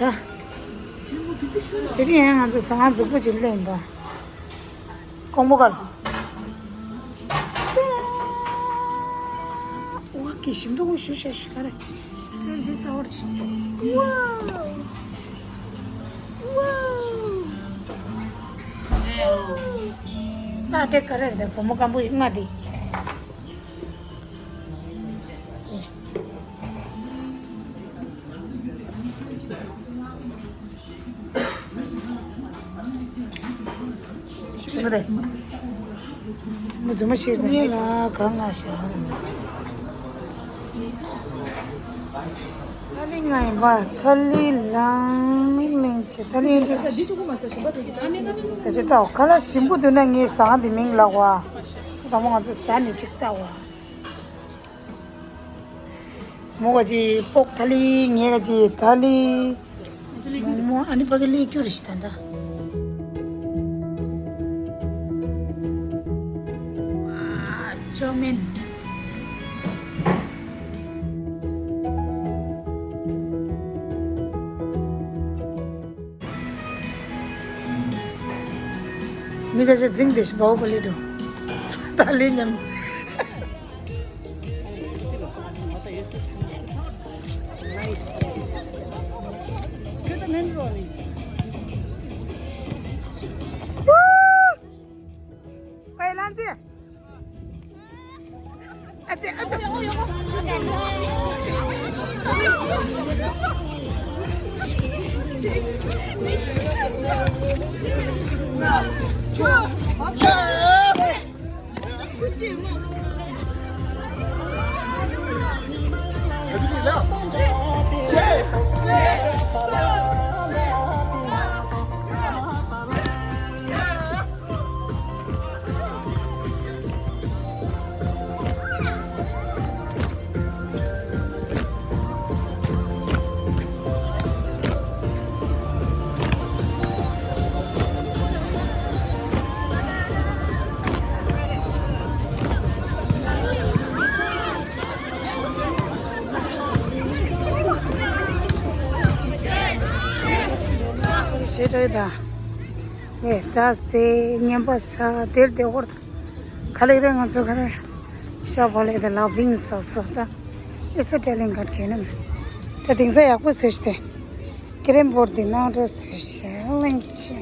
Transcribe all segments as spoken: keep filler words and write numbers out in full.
ཡ། དེ་རིང་ཡང་ང་ཚོ་ཟ་ཁང་རྫིག་པོ་ཅིག་སླེབས་ཡིན་པ། ཀོང་པོ་དཀར། ཝ་གི་ཞིམ་མདོག་ཞུ་ཤ་ཤ་རེད། Still this hour. Wow. Wow. ད་དེ་ག་རེ་རེད། བུ་མོ་སྐམ་པོ་ཡིན་ང་དེ། ཤི་མ་དེ། མི་རྫུན་མ་ཤེས་ཟེར་ངེས་ལ་གང་ང་ཤ། ཐ་ལི་ང་ཡིན་པ། ཐ་ལི་ལང་མིག་མིང་ཆེ། ཐ་ལི་ཡིན་དུས། ད་ཅི་ལྟ་བ་ཁ་ལག་ཞིམ་པོ་འདུག་ན་ངས་ཟ་ཁང་དེ་མིང་ལབ་པ། ད་མོ་ང་ཚོ་ཟ་ནས་ཅིག་ལྟ་བ། མོ་ག་ཅི་པོག་ཐ་ལི། ངས་ག་ཅི་ཐ་ལི། མོ་མོ་ཨ་ནི་ཕ་གི་ལི་ཀྱུ་རི་ཤི་ད་ད། ཅོ་མིན། མི་ཁ་ཤས་འཛིང་བསྡད་ཤག་བའོ་པ་ལི་འགྲོ། ད་ལི་མཉམ། ཨ་ཙི་ཨ་ཙི། ཞེ་དྲག་ད། ངས་ཟ་སེ་ཉན་པ་ཟ་དེར་དེ་ཧོར། ག་ལེགས་རེད། ང་ཚོ་ག་རེ་ཤ་བ་ལེ་དེ་ལ་བིང་ཟ་ཟ་ད། ཨེ་སེ་ཏྲེ་ལིང་གར་གྱོན་ནམ། ད་དེང་སང་ཡག་པོ་བཟོས་ཤི་ཏེ། ཀེ་རེམ་བོར་དེ་ནང་འགྲོ་བཟོས་ཤི་གླེང་ཆེ།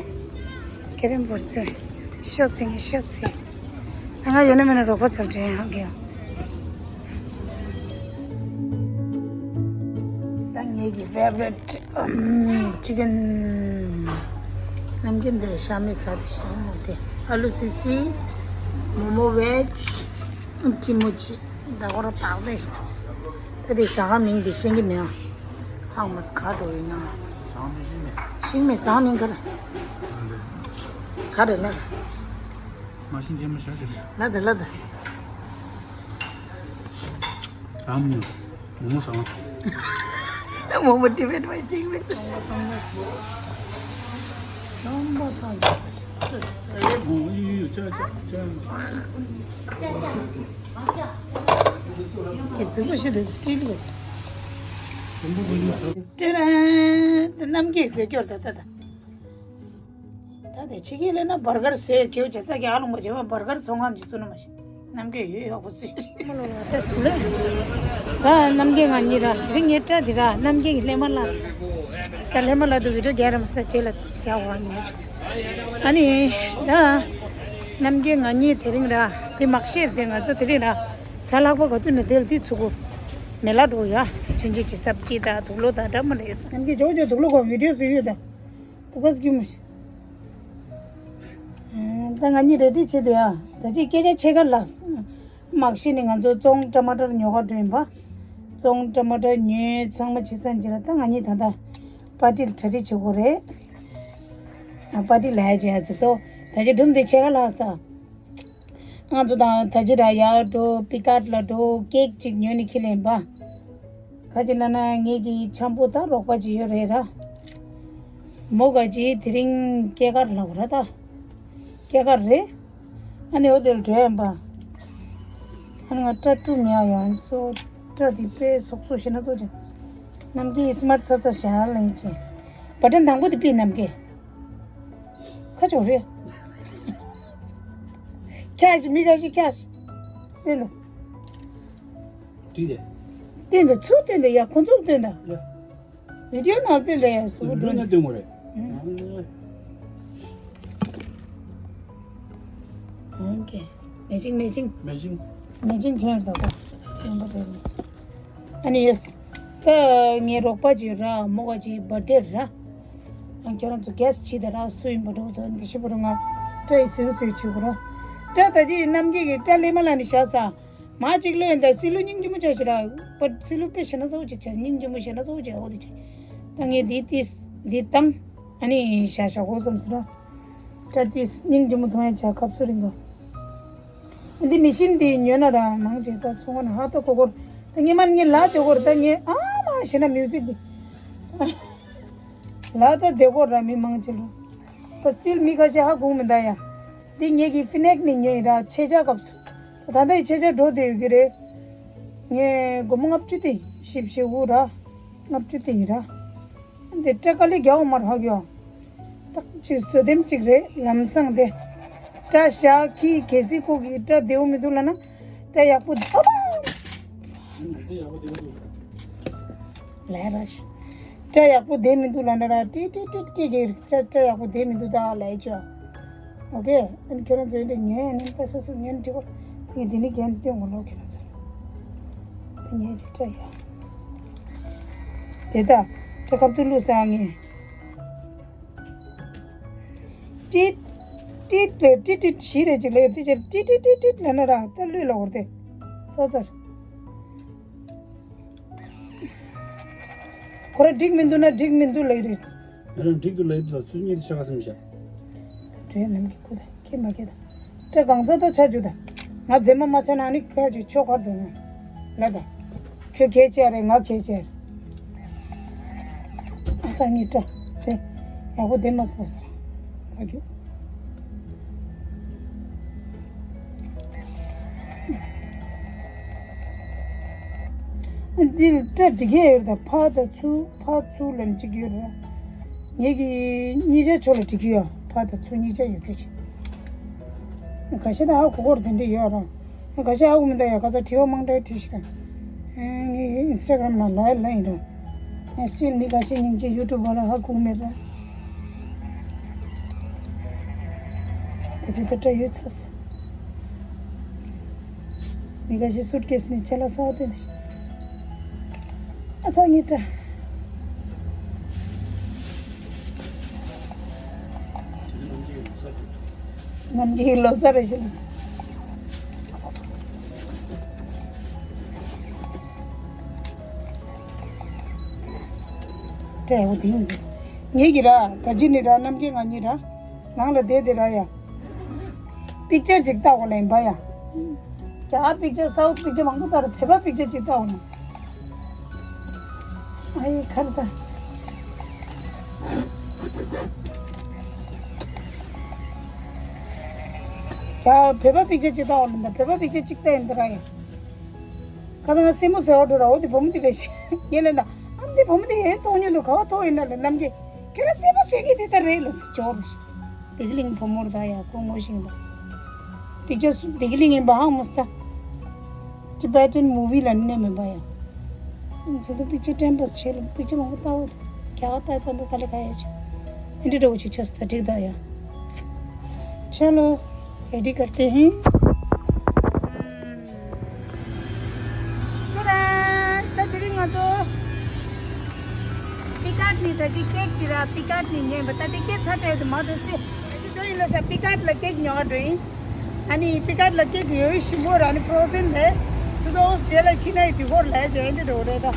ཀེ་རེམ་བོར་ཚེ་ཤོག་ཚིང་གི་ཤོག་ཚིང་། ང་ཡོད་ན་མེད་ན་རོགས་པ་ཚབ་དྲན་ཧ་གི་ཡོད། ད་ངེད་ཀྱི་ཕེ་ཝ་རི་ཊི་ཅི་ཀན། རྣམ་རྒྱུན་འདི་ཤ་མེད་ཟ་དེ་ཤ་མོ་དེ། ཨ་ལུ་སི་སི། མོ་མོ་ཝེ་ཇི། ཀྲི་མོ་ཅི། ད་ཧོ་ར་བཏགས་ཏེ་ཤི་ད། ད་དེ་ཟ་ཁང་མིང་དེ་ཤེས་ཀྱི་མེད་ཨ། ཧང་མ་ཁ་འགྲོ་ཡིན་ན། ཟ་ཁང་མིང་ཤེས་མེད། ཤེས་མེད། ཟ་ཁང་མིང་ག་རེ། ག་རེ་ལབ། མ་ཤེས་མཁན་མ་ཤ་ཤ་ཤ། ལ་ད་ལ་ད། ཟ་ཁང་མིང་། མོ་མོ་ཟ་ཁང་། མོ་མོ་ཊི་བེཊ་མ་ཤེས་མེད། རྣམ་པ་དང་། ཨེ་མོ་ཡུ་ཡུ་ཅ་ཅ་ཅ། ཀེ་ཙི་མོ་ཤི་དེ་སི་ཊིལ་གོ། ཏེ་རེ། རྣམ་རྒྱལ་ཟེར་སྐྱོར་ད་ད་ད། ད་དེ་ཕྱི་རྒྱལ་ལས་ན་བར་གར་བཟོས་ཁེའུ་བྱས་ད་གི་ཨ་ལུང་པ་བྱས་པ་བར་གར་ཚོང་ཁང་ཅིག་བཙུགས་ན་མ་ཤེས། རྣམ་རྒྱལ་ཡོད་ཡོག་པོ་བཟོས་ཤིག་མ་ལོ་ལ་བཀྲ་ཤིས་ལེ། ད་རྣམ་རྒྱལ་ང་གཉིས་ར་དེ་རིང་ངའི་བཀྲ་འདི་ར་རྣམ་རྒྱལ་གྱི་ལྷས་མ་ལ་ཟེར། ད་ལྷས་མ་ལ་དུ་བི་ཌིའོ་རྒྱག་ར་མ་ས་རྗེས་ལ་རྒྱག་འོང་ཉོ་ཆོག་ཨ་ནི་ད་རྣམ་རྒྱལ་ང་གཉིས་དེ་རིང་ར་འདི་མག་ཤེར་དེ་ང་ཚོ་དེ་རིང་ར་ས་ལྷག་པ་ག་དུས་ནས་དེ་ལ་དེ་ཚུགས་གོ་མེ་ལ་འགྲོ་ཡ། ཆུན་ཆུན་གྱི་སབ་ཅི་ད་དུག་ལོ་ད་འདྲ་མ་རེད། རྣམ་རྒྱལ་ཇོ་ཇོ་དུག་ལོ་གོ་བི་ཌིའོ་བཟོས་ཡོད་ད། ད་བས་རྒྱུ་མ་ཤེས། ད་ང་གཉིས་རེ་ཌི་བྱེད་དེ་ཡ། ད་ཅི་སྐད་ཆ་ཕྱེད་ཀ་ལ། མག་ཤི་ནི་ང་ཚོ་ཙོང་ཊ་མ་ཊར་ཉོ་ག་འགྲོ་ཡིན་པ། ཙོང་ཊ་མ་ཊར་ཉོས་ཚང་མ་བྱེད་ཚར་རྗེས་ལ་ད་ང་གཉིས་ད་ལྟ་པར་ཊི་ལ་གྲ་སྒྲིག་བྱེད་དགོས་རེད། ཨ་པར་ཊི་ལ་ཡ་བྱེད་ཡ་ཚེ་ཏོ། ད་ཅི་སྒྲུང་དེ་ཕྱེད་ཀ་ལ་ས། ང་ཚོ་དང་ད་ཅི་ར་ཡར་འགྲོ་པི་ཀ་ཊི་ལ་འགྲོ་ཀེག་ཅིག་ཉོ་ནི་ཁྱི་ལེན་པ། ག་ཅི་ལ་ན་ངེད་ཀྱི་འཆམ་པོ་ད་རོགས་པ་ཅིག་ཡོད་རེད་ར། མོ་ག་ཅི་དེ་རིང་སྐྱེས་སྐར་ལ་བ་ར་ད། སྐྱེས་སྐར་རེད། ཨ་ནི་འོ་དེར་འགྲོ་ཡམ་པ། ཨ་ནི་ང་སྐྲ་དཀྲུག་ཉག་ཡང་སོ་སྐྲ་དེ་དཔེ་སོག་སོ་ཞེ་ན་ཚོ་ཅན། རྣམ་རྒྱལ་སི་མར་ཚ་ཚ་ཞག་ལེན་ཅན། བ་ཊན་དང་པོ་དེ་པི་ནམ་མཁའི། ཁ་ཕྱོགས་རེད། ཁྱག་ཞིག་མི་ཁ་ཤས་ཁྱག་ཞིག་སྟོན་དང་། བྲིས་ཏེ། སྟོན་དང་། ཚུར་སྟོན་དང་ཡ། ཁོང་ཚོར་སྟོན་དང་། ཡ། བི་ཌི་ཡོ་ནང་སྟོན་དང་ཡ། གཟུགས་པོ་འགྲོ་ན་སྟོན་དགོས་རེད། ཨང་། ཨོ་ཀེ། མེ་ཅིང་མེ་ཅིང་། མེ་ཅིང་། མེ་ཅིང་ཁྱོད་ཡོད་ད་གོ། ཡོང་པ་རེད། ཨ་ནི་ཡེས། ད་ངའི་རོགས་པ་ཅིག་ར་མོ་ག་ཅིག་བར་ཐི་ཌེ་ར། ཨ་ཁྱོད་རང་ཚོ་གེ་སི་ཊི་བྱེད་དང་ར། སུ་ཡིན་པ་འགྲོ་དོན་འདི་ཤི་བོ་རུ་ང་སྐྲ་ཡི་སེའུ་སེའུ་བྱེད་དགོས་ར། སྐྲ་ད་ཅི་ཡིན་ནམ་རྒྱུན་གྱི་སྐྲ་ལེ་མ་ལ་ནི་བཞག་ས། མ་གཅིག་ལོས་ཡིན་ད་སི་ལུ་སྙིང་རྗེ་མོ་ཆགས་ཤི་ར། པ་སི་ལུ་དཔེ་ཞེ་ན་ཚ་བོ་ཅིག་ཆགས། སྙིང་རྗེ་མོ་ཞེ་ན་ཚ་བོ་ཅིག་ཨོ་དེ་ཆགས། ད་ངས་འདི་ཏིས་འདི་བཏང་། ཨ་ནི་ཞག་ཞག་གོ་བསམ་སི་ར། སྐྲ་ཏིས་སྙིང་རྗེ་མོ་མཐོང་ཡ་ཆ་ཁབ་སུ་རིང་གོ། འདི་མི་ཤིན་འདི་ཉོས་ན་ར་མང་ཆེ་ད་ཚོང་ཁང་ན་ཧ་ཏོ་ཀོ་ཀོར། ད་ངེད་མ་ངེད་ལ་དེ་ཀོར། ད་ངེད་ཨ་མ་ཞེ་ན་མིའུ་ཟིག་གི་ལ་ད་དེ་ཀོར་ར་མི་མང་ཆེ་ལོ། ད་སི་ཊིལ་མི་ཁ་ཤས་ཧ་གོ་མི་འདའ་ཡ། འདི་ངེད་ཀྱི་ཕི་ནེག་ནས་ཉོས་ཡིན་ར། ཆེ་ཆ་སྐབས་སུ། ད་ད་ལྟ་ཡི་ཆེ་ཆ་འགྲོ་བསྡད་ཡོད་ཀྱི་རེད། ངས་སྒོར་མོ་ལྔ་བཅུ་སྟེ་བཞི་བཞི་དགུ་ར། ལྔ་བཅུ་སྟེ་ཡིན་ར། འདི་སྐྲ་དཀའ་ལས་རྒྱག་འོང་མ་རག་ཡོ། ཏག་ཅིག་བཟོ་དེམ་ཅིག་རེད་ལམ་སང་དེ། སྐྲ་བཞག་གི་གལ་སྲིད་ཁོ་གི་སྐྲ་བདེ་བོ་མི་འདུག་ལབ་ན། སྐྲ་ཡག་པོ་ཨ་མ། ལས་ར་ཤི། སྐྲ་ཡག་པོ་བདེ་མི་འདུག་ལབ་ན་ར་ཏྲིག་ཏྲིག་ཏྲིག་སྐད་རྒྱག་སྐྲ་སྐྲ་ཡག་པོ་བདེ་མི་འདུག་ད་ལབ་ཡ་ཅོ། ཨོ་ཀེ། ཨ་ནི་ཁྱོད་རང་ཚོ་འདི་ཉོས་ནི་ད་སོ་སོ་ཉོས་ནི་འགྲིག་གོ། དེ་དེ་ནི་རྒྱན་སྟོན་གོ་ལོ་ཁྱོད་རང་ཚོ། དེ་ཉོས་ཅིག་སྐྲ་ཡག་དེ་ད་ཁ་ཁབ་ཏུ་བླུགས་ས་ངས། ཏྲིད། ཏྲིད་རེད། ཏྲིད་ཏྲིད་བཞི་རེད་ཅིག་ལབ་ཡོད་དེ་ཅིག་ཏྲིད་ཏྲིད་ཏྲིད་ཏྲིད་ལབ་ན་ར་ད་བླུད་ལ་འོར་ཏེ། ཚར་ཚར། ཁོ་ར་འགྲིག་མི་འདུག་ན་འགྲིག་མི་འདུག་ལབ་རེད། ང་རང་འགྲིག་འདུག་ལབ་ཡོད་དུས་ཚུར་གཉིས་ཆ་ག་སེམས་བཞག་ད་བྲོས་ནམ་གྱི་ཁུ་ད་ཁྱེད་མ་ཁྱེད་ད། སྐྲ་གང་ཚ་ད་ཆ་རྒྱུ་ད། ང་རྫས་མ་མ་ཆ་ན་ནི་ཁ་ཅིག་ཆོག་གར་འགྲོ་ན། ལ་ད། ཁྱོད་གལ་ཆེ་རེད། ང་གལ་ཆེ་རེད། ཨ་ཙ་ངའི་སྐྲ་དེ་ཡག་པོ་བསྡད་མ་སོང་ཟེར། ཨ་རྒྱུ། འདིར་སྐྲ་འདི་གས་ཡོད་ད། ཕར་དང་ཚུར་ཕར་ཚུར་ལ་འཇིག་ཡོད་ར། ངེད་ཀྱི་གཉིས་ཆ་ཕྱོགས་ལ་འགྲིག་གི་ཡོད། ཕར་དང་ཚུར་གཉིས་ཆ་ཡོད་གི་ཆེ། ཁ་ཤས་ད་ཧ་གོ་གོར་དེ་འདྲ་ཡོད་ར། ཁ་ཤས་ཧ་གོ་མི་འདུག་ཡ། ཁ་ཚ་དྲི་བ་མང་དྲགས་དྲིས་ཤིག་ཨ། ངའི་ཨིན་སི་ཊ་གྷ་རམ་ནང་ལ་ལ་ཡིན་ར། ངས་སྤྱིར་མི་ཁ་ཤས་སྙིང་རྗེ་ཡུ་ཊུབ་བ་ལ་ཧ་གོ་མེད་པ། དེ་དེ་ད་སྐྲ་ཡོད་ཚ་སི། མི་ཁ་ཤས་སུཊ་ཀེ་སི་ནས་ཆ་ལ་ས་བ་དེ་འདི་ཤི། ཨ་ཚ་ངའི་སྐྲ། ནམ་རྒྱུན་ལོ་གསར་རེ་བཞིན་ལ། སྐྲ་ཡག་པོ་དེ་ཡིན་འདུག་ངེད་ཀྱི་ར་ད་ཅི་ནི་ར་ནམ་རྒྱུན་ང་གཉིས་ར་ནང་ལ་བསྡད་དེ་ར་ཡ། པིག་ཅར་ཅིག་ལྟ་དགོས་ལ་ཡིན་པ་ཡ། རྒྱ་གར་པིག་ཅར་སའུཐ་པིག་ཅར་མང་པོ་ལྟ་ར། བོད་པ་པིག་ཅར་ཅིག་ལྟ་དགོས་ན། ཨའི་ཁར་ད། ཡ་བོད་པ་པིག་ཅར་ཅིག་ལྟ་འོང་ལ་ད། བོད་པ་པིག་ཅར་ཅིག་ལྟ་ཡིན་ད་ར་ཡ། ཁ་སང་ང་སེན་མོ་ཟེར་བ་འགྲོ་ར། འོ་དེ་བུ་མོ་དེ་རེད་ཤི། ངས་ལན་ད། ཨམ་དེ་བུ་མོ་དེ་ཡེ་མཐོང་མྱོང་འདུག་ག་བ་མཐོང་ཡིན་ན་ལ་ནམ་རྒྱུན་ཁྱེད་རང་སེན་མོ་ཟེར་གི་དེ་ལྟར་རེད་ལ་ཟེར་ཅོག་རེད་ཤི། བདེ་སྐྱིད་གླིང་བུ་མོར་ད་ཡ་སྐུ་ངོ་ཤིང་ད། པིག་ཅར་སུ་བདེ་སྐྱིད་གླིང་ཡིན་པ་ཧང་མོ་སྟ། Tibetan movie ལ་གནས་མིན་པ་ཡ། ང་ཚོ་པིག་ཅར་ཊེམ་པ་སི་བྱེད་ལ་པིག་ཅར་མང་པོ་ལྟ་བ། རྒྱ་གར་ལྟ་ཙམ་དུ་ག་ལེ་ག་ཡ་ཆེ། ཨིན་ཏི་འདྲ་བོ་ཅིག་ཆགས་སོང་ད་འགྲིག་ད་ཡ། चलो रेडी करते हैं। ད་དེ་རིང་ང་ཚོ་པི་ཀ་ཊི་ནས་ད་ཅི་ཀེག་དེ་ར་པི་ཀ་ཊི་ནས་ཉོས་པ། ད་དེ་ཀེག་ཚ་དྲགས་དུ་མ་འགྲོ་སྲིད། དེ་ཚོ་ཡིན་ལ་ས་པི་ཀ་ཊི་ལ་ཀེག་ཉོ་ག་འགྲོ་ཡིན། ཨ་ནི་པི་ཀ་ཊི་ལ་ཀེག་ཡོད་ཞིམ་པོ་ར་ནི་ཕྲོ་ཛེན་རེད། སུ་དོ་ཟེ་ལ་ཁྱི་ན་ཡི་དུས་འཁོར་ལས་ཇེ་འདི་འགྲོ་རེད་ད།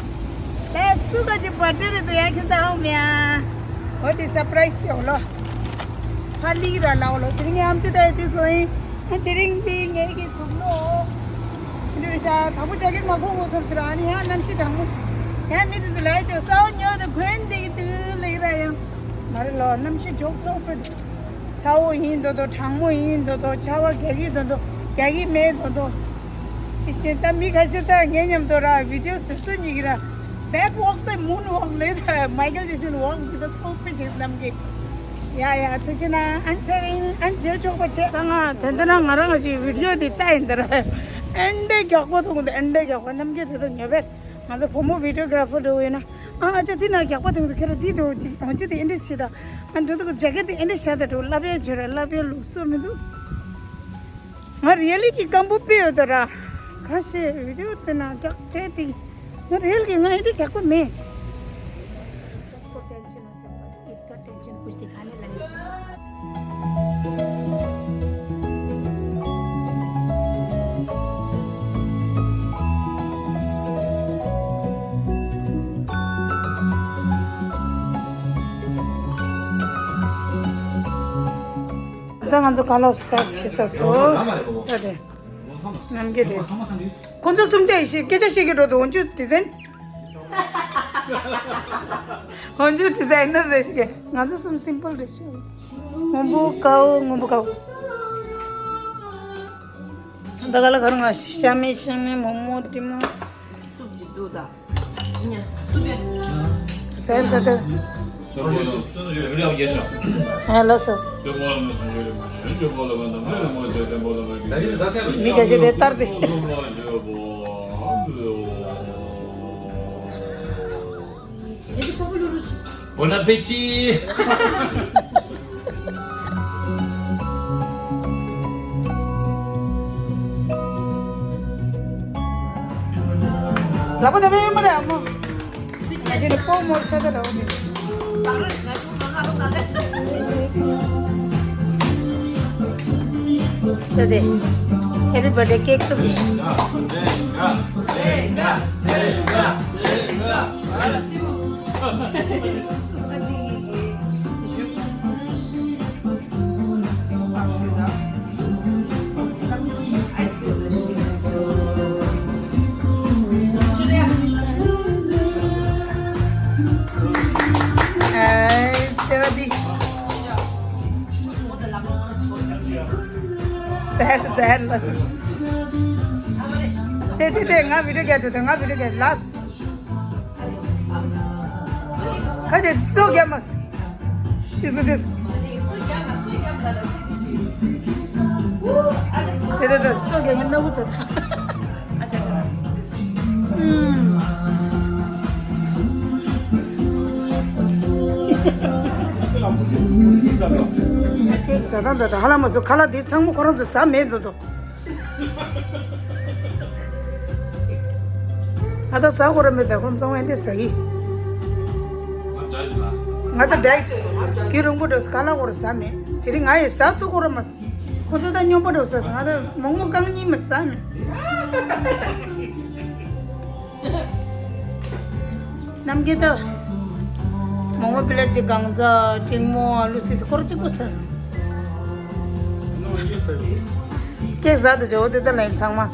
ད་སུ་ག་ཅི་བར་ཏེ་རེད་དོ་ཡ་ཁྱི་ད་ཧང་མེ་ཨ། འོ་དེ་སར་པ་རའི་སི་དེ་འོ་ལོ། ཧ་ལི་ར་ལ་འོ་ལོ། དེ་རིང་ཨམ་ཅི་ད་ཡི་དུས་འགྲོ་ཡིན། ཨ་དེ་རིང་འདི་ངེད་ཀྱི་དུག་ལོ། འདི་རེད་ཤག་དང་པོ་ཇ་ཀེ་ཊི་མ་གོན་དགོས་བསམ་ཟེར། ཨ་ནི་ཡང་གནམ་གཤིས་གྲང་མོ་ཞིག་ཡང་མི་དེ་ཚོ་ལ་ཡ་ཅོ་ས་འོ་ཉོ་དང་གོན་འདི་གི་དུས་ལེགས་ར་ཡང་མ་རེད་ལོ། གནམ་གཤིས་འཇོག་ཚོགས་པ་དེ། ཚ་བོ་ཡིན་མདོག་མདོག་གྲང་མོ་ཡིན་མདོག་མདོག་ཆར་པ་རྒྱག་གི་མདོག་མདོག་རྒྱག་གི་མེད་མདོག་མདོག་ཅི་ཤེས་ད། མི་ཁ་ཤས་ད་ངའི་མཉམ་དུ་ར་བི་ཌི་ཡོ་ཟེར་སྲོལ་གཉིས་ཀྱི་ར་ Back walk དང་moon walk ལས་Michael Jackson walk འདི་ཚོ་ཚོགས་པའི་ཆེད་རྣམས་ཀྱི། ཡ་ཡ་ཐུགས་རྗེ་གནང་། ཨན་ཚེ་རིང་ཨན་རྗེས་ཆོག་པ་བྱེད། ད་ང་དེ་འདི་ན་ང་རང་ང་ཅིག་video འདི་ལྟ་ཡིན་འདི་ར། ཨན་འདྲའི་རྒྱགས་པ་ཐུག་འདི་ཨན་འདྲའི་རྒྱགས་པ་རྣམས་ཀྱི་དེ་ཚོ་ཉོ་བས། ང་ཚོ་བུ་མོ་videographer འགྲོ་ཡིན་ན། ཨ་ཨ་ཅག་དེ་ན་རྒྱགས་པ་དེ་ཚོ་ཁྱེད་ར་དེ་འགྲོ་ཅིག་ཨང་ཅི་དེ་ཨན་འདྲ་བྱེད་ད། ཨ་འགྲོ་འདུག་jacket དེ་ཨན་འདྲ་བྱ་ད་འགྲོ་ལབ་ཡ་བྱོས་ར་ལབ་ཡ་ལུགས་སྲོལ་མི་འདུག་ང་རེ་ལི་གི་སྐམ་པོ་དཔེ་ཡོད་ད་ར། གང་ཤེས་video དེ་ན་རྒྱགས་བྱས་དེ། ང་རེ་ལི་གི་ང་ཨན་འདྲ་རྒྱགས་པ་མེད། सबको टेंशन होता है, पर इसका टेंशन कुछ दिखाने लगे। ད་ང་ཚོ་ཁ་ལག་ཚར་ཕྱི་ཚར་སོང་། ད་དེ་རྣམ་རྒྱལ་དེ་ཁོང་ཚོ་གསུམ་ཆ་ཡི་ཤེས་སྐད་ཆ་བཤད་ཀྱི་འགྲོ་འདུག་འོན་ཅུ་design། འོན་ཅུ་designer རེད་ཤག་ང་ཚོ་གསུམ་simple རེད་ཤག་སྔོན་པོ་དཀར་པོ་སྔོན་པོ་དཀར་པོ། ད་ག་ལ་ག་རུ་ང་ཤ་མེད་ཤ་མེད་མོག་མོག་དྲི་མ། སུབ་ཅིག་འདུག་ད། ཉ་སུབ་ཡ། ཟས་ད་ད། ཧེ་ལོ་སོ། མི་ཁ་ཤས་དེ་ལྟར་དེ་ཤེས། Bon appétit! ལག་པ་ད་པས་ཡོད་མ་རེད་ཨ་མ། ང་ཚོ་ནི་སྤོ་མོར་ས་ད་ར་བ་ད་དེ། Happy birthday cake ཐུག་དེ། ཟེར་ཟེར་ལ། ཏེ་ཏེ་ཏེ་ང་video རྒྱག་དུས་ང་video རྒྱག་last། ཁ་ཅིག་སོ་རྒྱག་མ། Is this? ཏེ་ཏེ་ཏེ་སོ་རྒྱག་ངའི་སྣ་བུ་དེ། ཀེག་ཟ་སྟངས་དང་ཧ་ལམ་མ་སོ་ཁ་ལག་འདི་ཚང་མ་ཁོ་རང་ཚོ་ཟ་མེད་འདུག་འདུག་ཨ་ད་ཟ་དགོས་ར་མེད་ད་ཁོང་ཚང་མ་འདི་ཟ་གི། ང་ད་diet། ཁྱེད་རང་པོ་འགྲོ་ཁ་ལག་དགོས་ར་ཟ་མེད། དེ་རིང་ང་ཡི་ཟ་ཐུབ་དགོས་ར་མ་ཟ། ཁོ་ཚོ་ད་སྨྱོན་པ་འགྲོ་ཟ་ཟ་ང་ད་མོག་མོག་རྐང་གཉིས་མ་ཟ་མེད། རྣམ་རྒྱལ་ད། མོག་མོག་པི་ལེཊ་གཅིག་གང་ཚ་ཀྲིང་མོ་ཨ་ལུ་སི་སི་སྐོར་གཅིག་པོ་ཟ། ཀེག་ཟ་དུ་འཇོག་དེ་ད་ལན་ཚང་མ།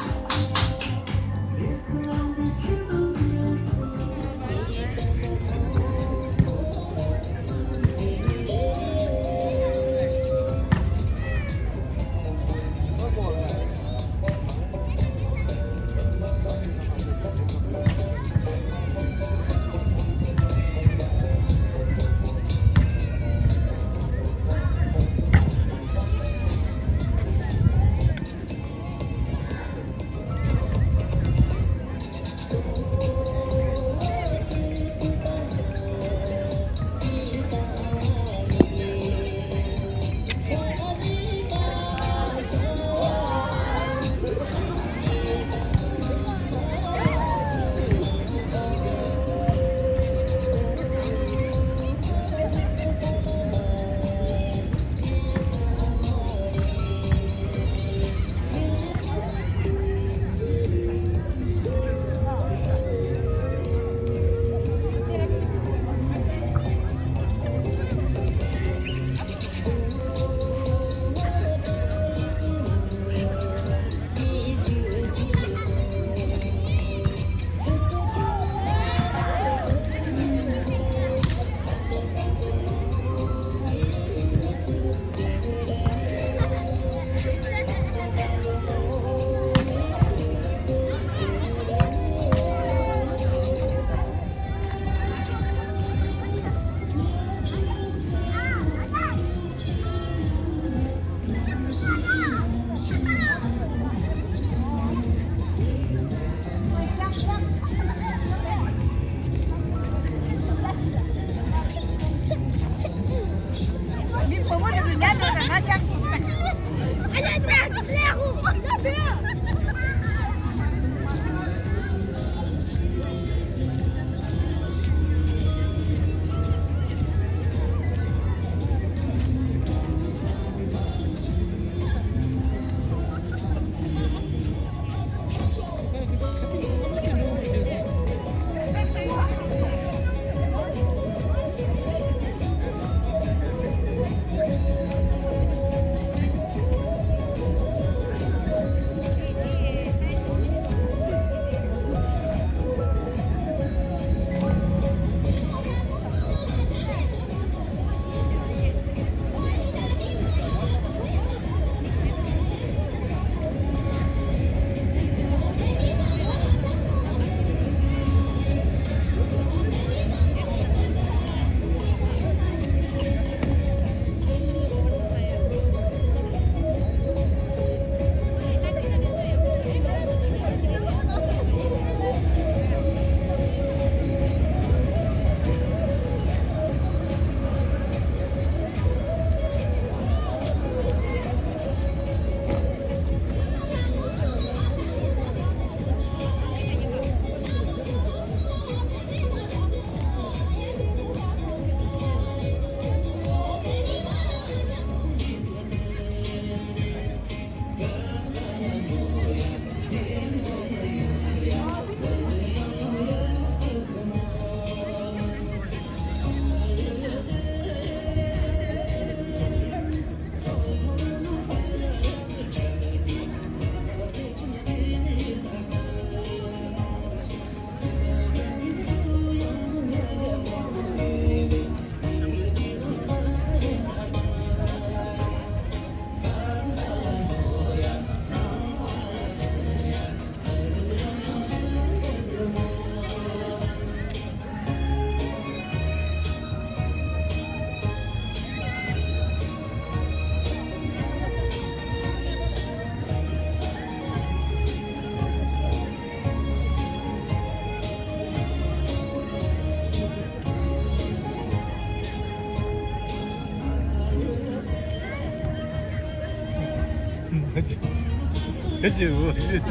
ཁྱེད་ཀྱི་འུ། ཁྱེད་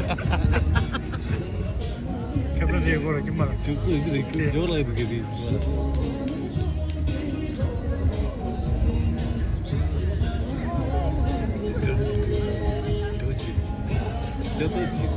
ཀྱི་རེ་སྐོར་གྱི་མ། ཁྱེད་ཚོ་ཡིན་རེད། ཁྱེད་འཇོག་ལ་ཡིན་གི་དེ། འདྲ་ཅིག་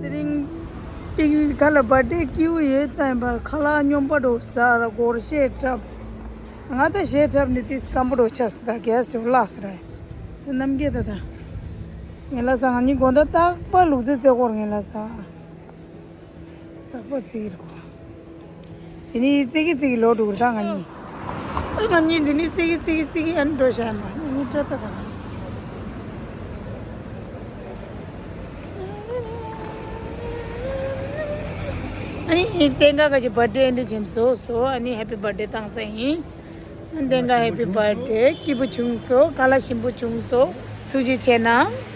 དེ་རིང་པིག་ནིག་ག་ལ་བར་ཌེ་སྐྱིད་པོ་ཡོད་ཙང་པ་ཁ་ལག་སྙོམས་པ་འགྲོ་ཟ་ར་སྒོར་གཞས་འཁྲབ། ང་ད་གཞས་འཁྲབ་ནི་ཏིས་སྐམ་པོ་འགྲོ་ཆ་སི་ད་གས་ཏེ་བརླག་སི་ར། ད་རྣམ་རྒྱལ་ད་ད། ངས་ལ་ས་ང་གཉིས་དགོང་དག་རྟག་པ་ལུག་རྫི་རྩེ་སྐོར་ངས་ལ་ས། ཙག་པ་ཙིག་རེད་གོ། དེ་ནི་ཙི་གི་ཙི་གི་ལོ་དྲུག་རེད་ད་ང་གཉིས། ཨ་ང་གཉིས་འདི་ནི་ཙི་གི་ཙི་གི་ཙི་གི་ཨ་ནི་འགྲོ་བཞག་ཡིན་པ་ང་གཉིས་སྤྲད་ད་ད། ཨ་ནི་བསྟན་དགའ་ག་ཅིག་བར་ཌེ་ཨ་འདྲ་བྱས་རྫོགས་སོང་། ཨ་ནི་ཧེ་པི་བར་ཌེ་བཏང་ཚར་ཡིན། བསྟན་དགའ་ཧེ་པི་བར་ཌེ། སྐྱིད་པོ་བྱུང་སོང་། ཁ་ལག་ཞིམ་པོ་བྱུང་སོང་། ཐུགས་རྗེ་ཆེ་གནང་།